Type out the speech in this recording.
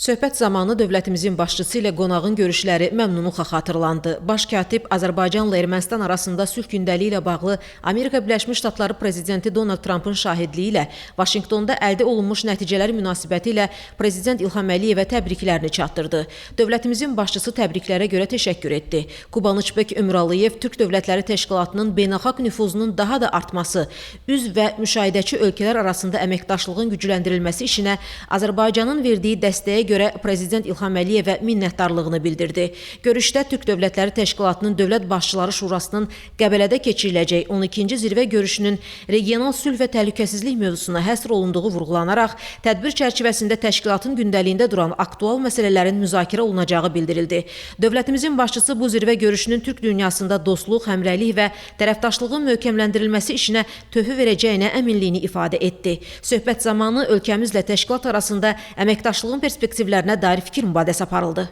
Söhbət zamanı dövlətimizin başçısı ilə qonağın görüşləri məmnunluqla xatırlandı. Baş katib Azərbaycanla Ermənistan arasında sülh gündəliyi ilə bağlı Amerika Birləşmiş Ştatları prezidenti Donald Trampın şahidliyi ilə Vaşinqtonda əldə olunmuş nəticələr münasibəti ilə prezident İlham Əliyevə təbriklərini çatdırdı. Dövlətimizin başçısı təbriklərə görə təşəkkür etdi. Kubanıçbek Ömürəliyev Türk Dövlətləri Təşkilatının beynəlxalq nüfuzunun daha da artması, üzv və müşahidəçi ölkələr arasında əməkdaşlığın gücləndirilməsi işinə Azərbaycanın verdiyi dəstəyə görə prezident İlham Əliyevə minnətdarlığını bildirdi. Görüşdə Türk Dövlətləri Təşkilatının Dövlət Başçıları Şurasının Qəbələdə keçiriləcək 12-ci zirvə görüşünün regional sülh və təhlükəsizlik mövzusuna həsr olunduğu vurğulanaraq, tədbir çərçivəsində təşkilatın gündəliyində duran aktual məsələlərin müzakirə olunacağı bildirildi. Dövlətimizin başçısı bu zirvə görüşünün Türk dünyasında dostluq, həmrəylik və tərəfdaşlığın möhkəmləndirilməsi işinə töhfə verəcəyinə əminliyini ifadə etdi. Söhbət zamanı ölkəmizlə təşkilat arasında əməkdaşlığın perspektivlərinə dair fikir mübadiləsi aparıldı.